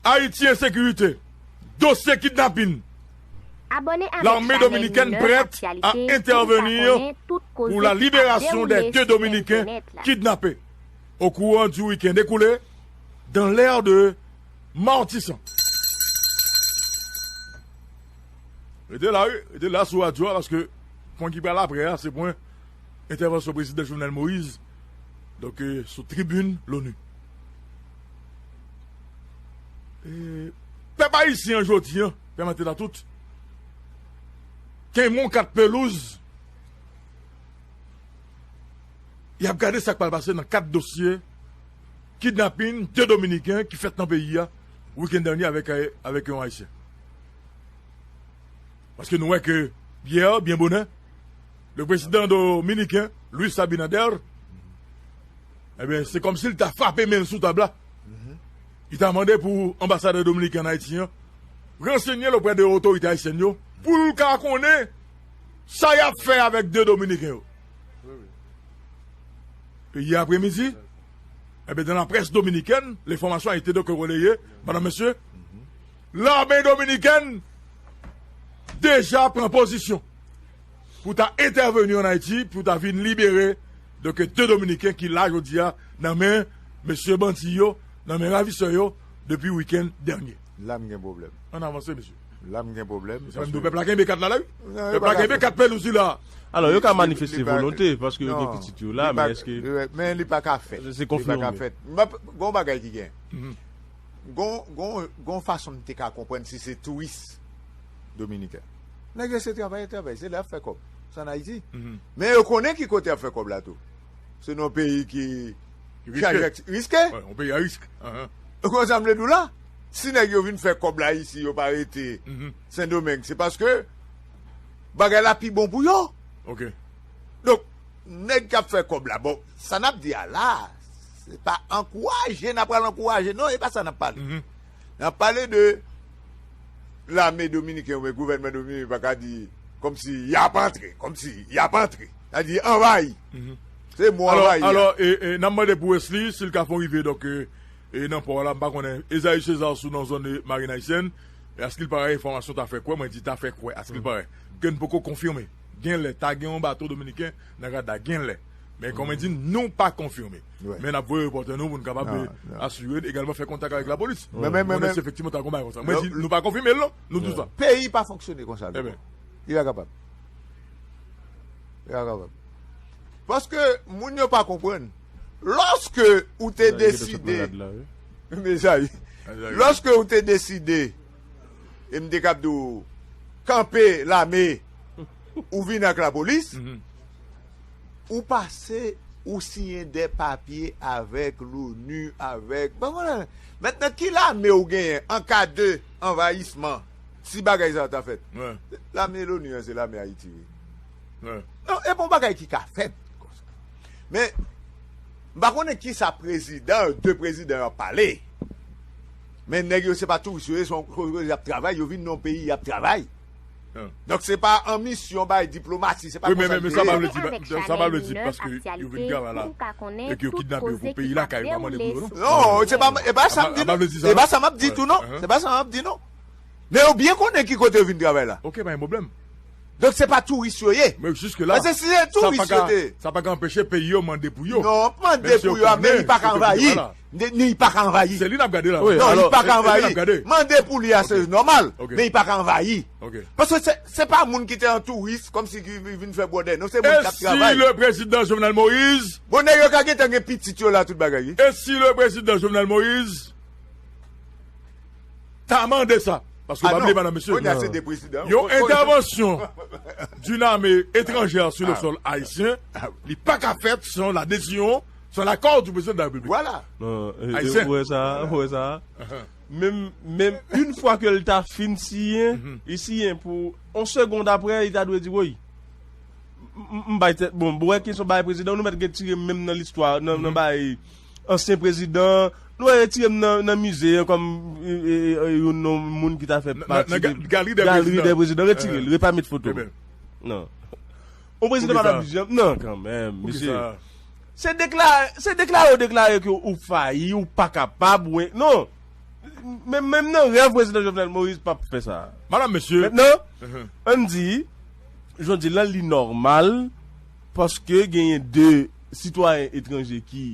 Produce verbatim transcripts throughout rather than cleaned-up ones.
Ayiti ensekirite, dosye kidnapin. Lame dominikèn prèt a entèveni pou la liberasyon dè de Dominiken kidnape au courant du week-end écoulé dans l'aire de Martissant. Rete la, wi, rete la sou radyo a, paske pwen ki pral apre a, se pwen entèvansyon prezidan Jovenel Moïse, donk, euh, sou tribin l'ONU. E, pèp ayisyen an jodi an, pèmèt la tout, kenbe yon kat pelouz, y ap gade sa k pral pase nan kat dosye kidnapin de Dominiken ki fèt nan peyi a wikenn dènye avèk, avèk yon Ayisyen. Paske nou wè ke yè, byen bonè, le président dominicain, Luis Abinader, ebyen, se kòmsi l ta frape men l sou tab la. Li ta mande pou anbasadè dominiken an Ayiti an ransenye l oprè de otorite ayisyèn yo pou l ka konnen sa y ap fè avèk de Dominiken yo. E yè apremidi, ebyen, dans la presse dominicaine, l'information a été donc relayée, madame, monsieur, lame dominikèn deja pran pozisyon pou ta entèveni an Ayiti, pou ta vin libere, donk, de Dominiken ki la jodi a nan men mesye bandi yo, nan men ravisè yo, depi wikenn dènye. La m gen pwoblèm. Ann avanse, mesye. La m gen pwoblèm. Se menm tou pèp la kenbe kat la, la, wi. Pèp la kenbe kat pelouz li la. Alò, yo ka manifeste volonte, paske yo gen pitit yo la, men èske... Men li pa ka fèt. Se konfime. Li pa ka fèt. M ap, gon bagay ki gen. Gon, gon, gon fason m te ka konprann si se touris dominiken. Nèg yo se travay, travay, se la y ap fè kòb. Se ann Ayiti. Men yo konnen ki kote y ap fè kòb la tou. Se nan yon peyi ki, ki riske. Riske. Wi, yon peyi a risk. Ou konn sa m vle di w la? Si nèg yo vin fè kòb la isi, yo pa rete Sendomeng, se paske bagay la pi bon pou yo. Donk, nèg k ap fè kòb la, bon, sa n ap di a la, se pa ankouraje n ap pral ankouraje, non, e pa sa n ap pale. N ap pale de lame dominiken oubyen gouvènman dominiken pa ka di kòmsi y ap antre, kòmsi y ap antre. Sa di anvayi. Se mo anvayi a. Alò, e, e, n ap mande pou Wesley, si l ka fè yon rive, donk, e, e, nan pò a la, m pa konnen, Esaü César sou nan zòn, e, marin ayisyèn, e askil parè enfòmasyon ta fè kwè, mwen di ta fè kwè, askil parè, ke n poko konfime. Genlè, ta gen yon bato dominiken nan rad la, genlè. Men kòm mwen di, nou pa konfime. Men n ap voye repòtè nou pou n kapab, e, asire, egalman fè kontak avèk lapolis. Mwen di, efektivman, ta gon bagay konsa. Mwen di, nou pa konfime l, non? Nou di w sa. Peyi pa fonksyone konsa, non. Li pa kapab. Li pa kapab. Paske moun yo pa konprann. Lòske ou te deside, mezanmi, lòske ou te deside, e m te kab di w, kanpe lame, ou vin ak lapolis, ou pase, ou siyen de papye avèk l'ONU, avèk, bon, vwala. Mentnan, ki lame ou genyen an ka de anvayisman, si bagay sa yo ta fèt? Lame l'ONU an, se lame Ayiti, wi. Non, e pa yon bagay ki ka fèt konsa. Men, m pa konnen kisa prezidan, de prezidan yo ap pale. Men nèg yo, se pa touris yo ye, se yon kote y ap travay, yo vin nan yon peyi, y ap travay. Donk, se pa an misyon bay diplomasi, se pa konsa l ye. Wi, men, men, men sa pa vle di, sa pa vle di paske yo vin travay la, e ke yo kidnape yo pou peyi lakay yo, pa mande pou yo, non. Non, se pa, e pa sa m di, non. E pa sa m ap di tou, non. Se pa sa m ap di, non. Men yo byen konnen ki kote yo vin travay la. Ok, pa gen pwoblèm. Donk, se pa touris yo ye. Men jiske la, paske si se touris yo te, sa pa ka anpeche peyi yo mande pou yo. Non, mande pou yo, men li pa ka anvayi. Li pa ka anvayi. Se li n ap gade la. Non, li pa ka anvayi. Mande pou li a, se nòmal, men li pa ka anvayi. Paske se, se pa moun ki te an touris, kòmsi ki vin fè bwòdè. Non, se moun k ap travay. E si le président Jovenel Moïse... Bon, nèg yo ka gentan gen pitit yo la, tout bagay, wi. E si le président Jovenel Moïse ta mande sa. Paske pa bliye, madam, mesye, yon entèvansyon d'une armée étrangère sur le sol haïtien, li pa ka fèt san la décision, san l'accord du président de la République. Vwala. Non, e, e, ayisyen. Ou wè sa, ou wè sa. Menm, menm yon fwa ke l ta fin siyen, li siyen pou yon segond apre, li ta dwe di, woy, m, m, m bay tèt, bon, bon, wè kesyon bay prezidan, nou mèt gen tire m menm nan listwa, nan, nan bay ansyen prezidan, nou retire m nan, nan mize an kòm, e, e, e, youn nan moun ki ta fè pati de galri dè prezidan. Retire l, yo pa met foto. Non. Yon prezidan pa ta di, non, kanmenm, mesye. Se deklare, se deklare, yo deklare ke ou fayi, ou pa kapab, ou, non. Menm, menm nan rèv prezidan Jovenel Moïse p ap fè sa. Madanm, mesye. Mentnan, ann di, jodi la, li nòmal, paske genyen de sitwayen etranje ki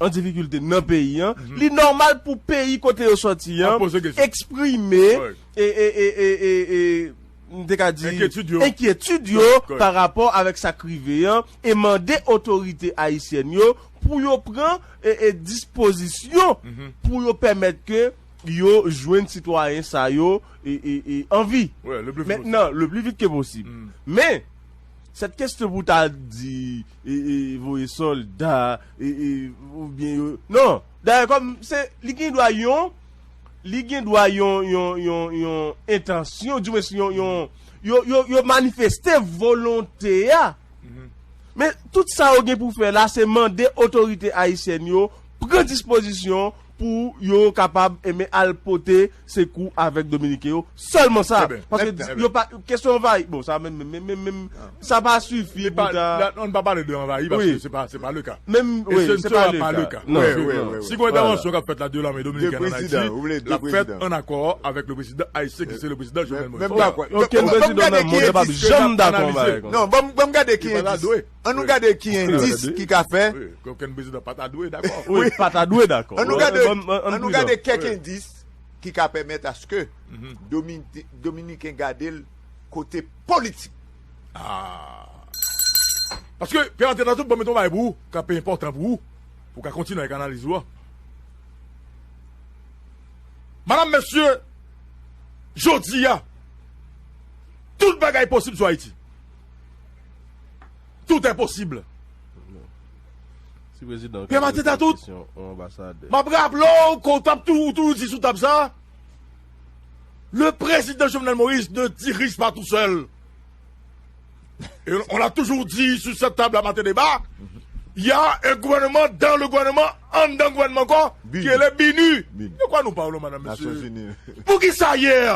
an difikilte nan peyi an, li nòmal pou peyi kote yo sòti an eksprime e, e, e, e, e, e, m te ka di, enkyetid yo pa rapò avèk sa k rive an e mande otorite ayisyèn yo pou yo pran e, e, dispozisyon pou yo pèmèt ke yo jwenn sitwayen sa yo e, e, e, an vi. Mentnan, le pli vit ke posib. Men, sèt kesyon pou ta di e, e, voye sòlda e, e, oubyen yo, non. Dayè, kòm se, li gen dwa yon, li gen dwa yon, yon, yon, yon entansyon, dimwens yon, yon, yo, yo, yo manifeste volonte a. Men tout sa yo gen pou fè la, se mande otorite ayisyèn yo pran dispozisyon pou yo kapab, enben, al pote sekou avèk Dominiken yo. Sèlman sa. Paske yo pa, kesyon anvayi, bon, sa menm, menm, menm, menm, sa pa sifi pou ta. Non, nou pa pale de anvayi, paske se pa, se pa le ka. Menm, wi, se pa le ka. Si gon entèvansyon k ap fèt la de lame dominikèn an Ayiti, l ap fèt an akò avèk le prezidan ayisyen ki se le prezidan Jovenel Moïse. Okenn prezidan nan mond lan p ap janm dakò anvayi. Non, ban m gade ki endis. Ann nou gade ki endis ki ka fè. Okenn prezidan pa ta dwe dakò. Wi, pa ta dwe dakò. Ann nou gade, ann nou gade kèk endis ki ka pèmèt aske Domini-, Dominiken gade l kote politik. Ah. Paske, Pierre Martin Tatout, ban m met yon bagay pou ou, k ap enpòtan pou ou, pou w ka kontinye avèk analiz ou a. Madanm, mesye, jodi a, tout bagay posib sou Ayiti. Tout est possible. Si prezidan Pierre Martin Tatout, m ap raple w ke w t ap tou, toujou di sou tab sa, le président Jovenel Moïse ne dirige pas tout seul. Et on l'a toujours dit sur cette table à Matin Débat, il y a un gouvernement dans le gouvernement, anndan gouvènman ankò, ki rele BINUH. De quoi nous parlons, madame, monsieur? Poukisa yè,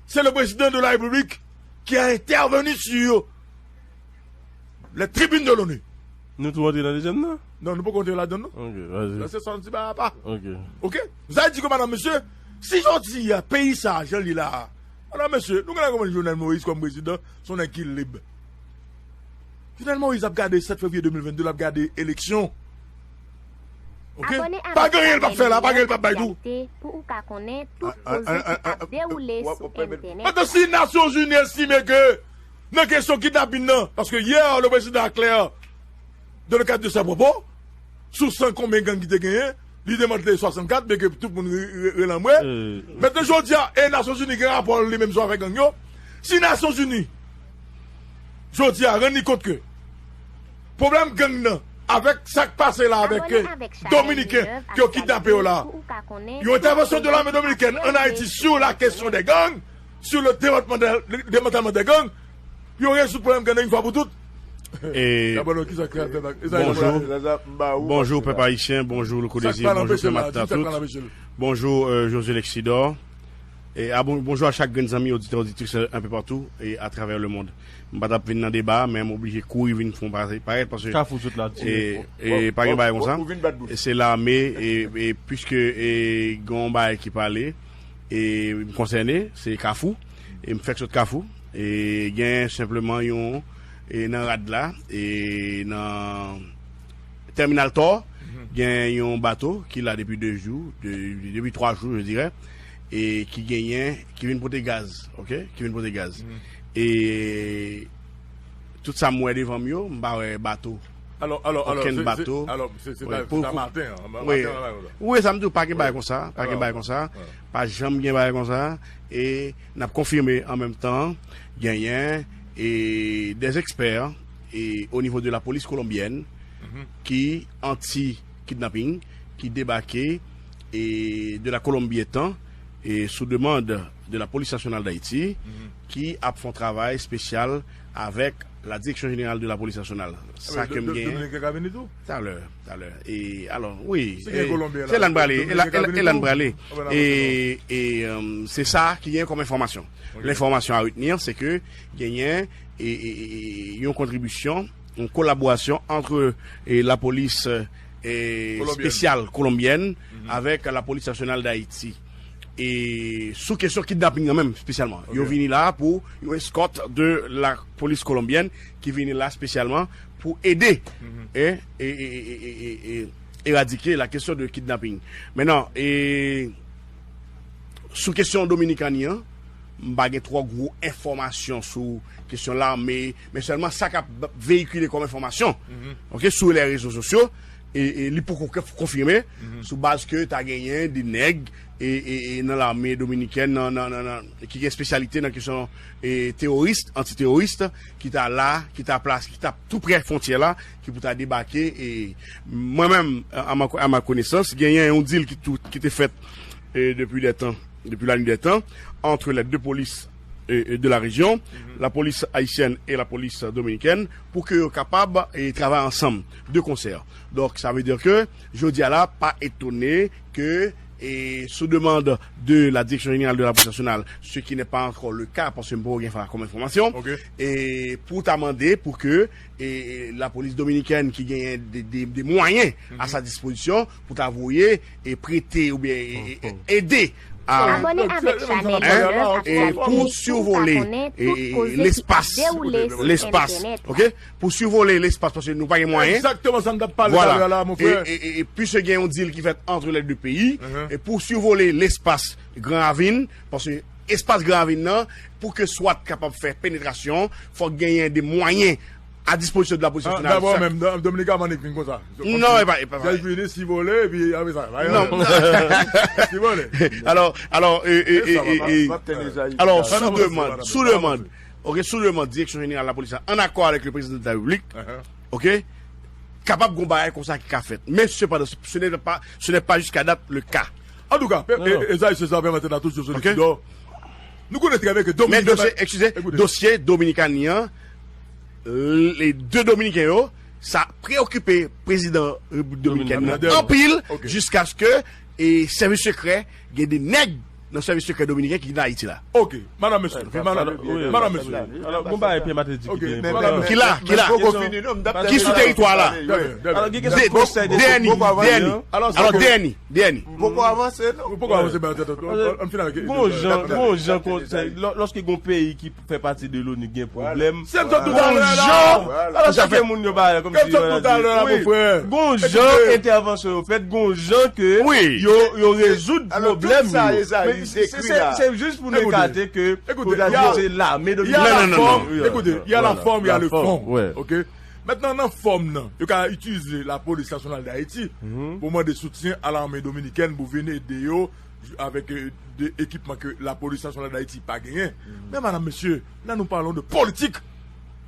c'est le président de la République qui a intervenu sur les tribunes de l'ONU. Nou tou antre nan dezyèm nan? Non, nou poko antre ladan, non. Ok, vas-y. Sa se sa nou ti ba apa. Ok. Ok? Sa di ke, madanm, mesye, si jodi a, peyi sa, jan li la a, madanm, mesye, nou genlè konprann Jovenel Moïse kòm prezidan, se yon nèg ki lib. Jovenel Moïse ap gade sèt fevriye de mil venndde, l ap gade eleksyon. Ok? Pa gen anyen l p ap fè la, pa gen anyen l p ap bay tou. Pou ou ka konnen tout koze ki ap dewoule sou entènèt. Pandan si Nasyonzini estime ke nan kesyon kidnapin nan, paske yè, le prezidan a klè, dans le cadre de ses propos, sou san konbyen gang ki te genyen, li demantle swasannkat, byen ke tout moun re-, re-, rele anmwe. Mentnan, jodi a, e Nasyonzini gen rapò li menm sou afè gang yo. Si Nasyonzini, jodi a, rann li kont ke pwoblèm gang nan, avèk sa k pase la avèk Dominiken ke yo kidnape yo la, yon entèvansyon de lame dominikèn ann Ayiti sur la question des gangs, sur le démantèlman de, le démantèlman des gangs, yo rezoud pwoblèm gang nan yon fwa pou tout. E bonjou, bonjou pèp ayisyen, bonjou Louko Désir, bonjou pèp Matant tout, bonjou, euh, José Lexidor. E a bon, bonjou a chak grenn zanmi oditè, oditris, euh, un peu partout et à travers le monde. M pa t ap vin nan deba, men m oblije kouri vin fè yon pa-, parèt paske Kafou sot la, e, e pa gen bagay konsa. E se lame, e, e piske, e, gen yon bagay ki pale, e m konsène, se Kafou. E m fèk sot Kafou. E gen senpleman yon, e nan rad la, e nan Tèminal Tò, gen yon bato ki la depi de jou, de, depi twa jou, je dirais, e ki genyen, ki vin pote gaz, ok? Ki vin pote gaz. E tout sa m wè devan m yo, m pa wè bato. Alò, alò, alò, okenn bato. Wi, pou, pou, maten an, wi, maten an, la, la. Wi, sa m di w, pa gen bagay konsa, pa gen bagay konsa, pa janm gen bagay konsa, e n ap konfime an menm tan, genyen, e des experts, e o nivo de la polis kolonbyèn, ki anti kidnapping, ki debake, e de la Kolonbyetan, e sou demann de la Polis Nasyonal d Ayiti, ki ap fè yon travay espesyal avèk la Direction Générale de la Police Nationale. Sa ke m genyen. Talè, talè. E alò, wi, se la n prale, e la n prale. E, e, euh, se sa ki genyen kòm enfòmasyon. Lenfòmasyon a retenir, se ke genyen, e, e, e, e, yon kontribisyon, yon kolaborasyon ant, e, lapolis, e, e, espesyal kolonbyèn avèk Lapolis Nasyonal d Ayiti. E sou kesyon kidnaping nan menm, espesyalman. Yo vini la pou yon eskòt de la polis kolonbyèn ki vini la espesyalman pou ede e, e, e, e, e, e, eradike la kesyon de kidnaping. Mentnan, e, sou kesyon Dominikani an, m pa gen twò gwo enfòmasyon sou kesyon lame, men sèlman sa k ap veyikile kòm enfòmasyon, oke, sou lè rezo sosyo, e, e li poko konf- konfime, sou baz ke ta genyen de nèg e, e, e nan lame dominikèn, nan, nan, nan, nan, ki gen espesyalite nan kesyon e, teworis, antiteworis, ki ta la, ki ta plas, ki ta tou prè fwontyè la, ki pou ta debake. E mwen menm, a, a ma, a ma konesans, genyen yon dil ki, tou, ki te fèt e, depi de tan, depi la nuit des temps, entre les deux polices e, e, de la région, la police haïtienne et la police dominicaine, pour que yo kapab e, travay ansanm, de concert. Donc, ça veut dire que, jodi a la, pa etone ke e, sous demande de la Direction Générale de la Police Nationale, ce qui n'est pas encore le cas, paske m poko gen sa kòm enfòmasyon, e pou ta mande pou ke e, e, lapolis dominikèn ki genyen de, de, de mwayen a sa dispozisyon pou ta voye e prete oubyen e, e, e, ede a, e pou sivole e, e, lespas, lespas, oke, pou sivole lespas, paske nou pa gen mwayen. Egzakteman sa m t ap pale talè la, mon frè. E, e, e, e piske gen yon dil ki fèt antre lè de peyi, e pou sivole lespas Gran Ravin, paske espas Gran Ravin nan, pou ke swat kapab fè penetrasyon, fòk genyen de mwayen a dispozisyon de la polis nasyonal. Dabò menm, Dominika Manik vin konsa. Non, e pa, e pa. Jèl vini, sivole, epi apre sa. Non. Sivole. Alò, alò, e, e, e, e, e, alò, sou demann, sou demann, oke, sou demann Direksyon Jeneral Lapolis la, an akò avèk le Prezidan de la Repiblik, oke, kapab gon bagay konsa ki ka fèt. Men sepandan, ce n'est pas, ce n'est pas jusqu'à date le cas. Antouka, Esaïe César, Pè Maten a toujou sou Lididò. Nou konnen trè byen ke Dominikani, men dosye, eskize, dosye Dominikani an, le de Dominiken yo, sa preokipe prezidan Repiblik Dominikèn nan anpil, jiskaske e sèvis sekrè, gen de nèg nan sèvis sekrè dominiken ki nan Ayiti la. Ok, madanm, mesye, madanm, mesye. Alò, gon bagay Pè Maten di ki te enpòtan. Ki la, ki la, ki sou teritwa la. Alò, gen kesyon konsèy de, dèni, dèni. Alò, dèni, dèni. Poko avanse, non. Poko avanse, men, ann fin avèk. Gon jan, gon jan konsèy, lòske gon peyi ki fè pati de l'ONU gen pwoblèm. Se m sot toutalè la. Gon jan, alò, sa fè moun yo bagay kòmsi yo di, wi, gon jan entèvansyon yo fèt, gon jan ke yo, yo rezoud pwoblèm yo. Men se, se, se jis pou nou ekate ke pou ta di se lame de. Non, non, non, non. Écoutez, il y a la forme, il y a le fond. Ok? Mentnan, nan fòm nan, yo ka itilize Lapolis Nasyonal d Ayiti pou mande soutyen a lame dominikèn pou vin ede yo avèk, euh, de ekipman ke Lapolis Nasyonal d Ayiti pa genyen. Men, madam, mesye, la nou palon de politik.